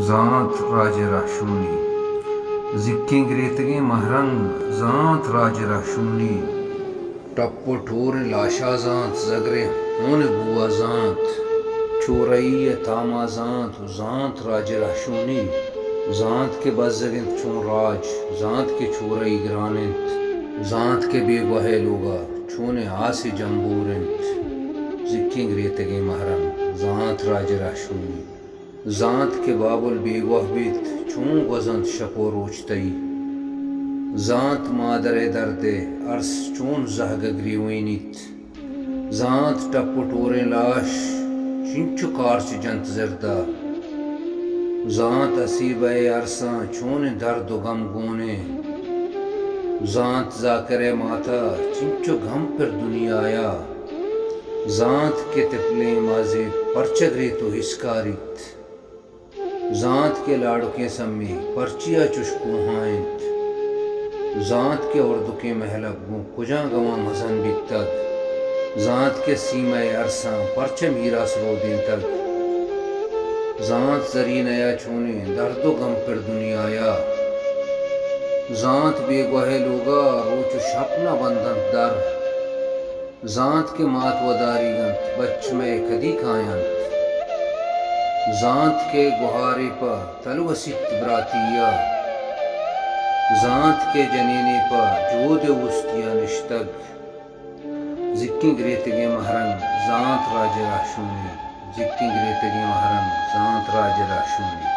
زانت راج ءِ رہشونی، زیکیں گریتگیں مہرنگ، زانت راج ءِ رہشونی۔ ٹپ ءُ ٹوریں لاشا زانت، زگریں ہون ءِ بوا زانت، چورئی ءِ تاما زانت، زانت راج ءِ رہشونی۔ زانت کہ بزگ انت چون راج، زانت کہ چورئی گران انت، زانت کہ بیگواہ ءِ لوگا چونیں آسے جمبور انت۔ زیکیں گریتگیں مہرنگ، زانت راج ءِ رہشونی۔ زانت کہ بابل بیگواہ بیت، چون گوزنت شپ ءُ روچ تئی۔ زانت مادر ءِ درد ءِ ارس چون زہگ ءَ گریوینیت۔ زانت ٹپ ءُ ٹوریں لاش چنچو کارچ جنت زردا۔ زانت اسیب ءِ ارساں چونیں درد ءُ گم گونیں۔ زانت زاکر ءِ ماتا چنچو گم پر دنیایا۔ زانت کہ تپلیں مازیت پرچہ گریت ءُ ہسکاریت۔ زانت کہ لاڑکیں سمی پرچیا چش کوہاں انت۔ زانت کہ اردکیں مہلب گوں کجام گماں مزن بیتگ۔ زانت کہ سیمہ ءِ ارساں پرچہ میراث رودینتگ۔ زانت زرینہ ءَ چونیں درد ءُ گم پر دنیایا۔ زانت بیگواہ ءِ لوگا روچ ءُ شپ نہ بندنت در۔ زانت کہ مات وداریگ انت، بچ مئے کدی کاینت۔ زانت کہ گہارے پہ تلوسیت براتی ءَ۔ زانت کہ جنینے پہ جود ءِ اوستی ءَ نشتگ۔ زیکیں گریتگیں مہرنگ، زانت راج ءِ رہشونی۔ زیکیں گریتگیں مہرنگ، زانت راج ءِ رہشونی۔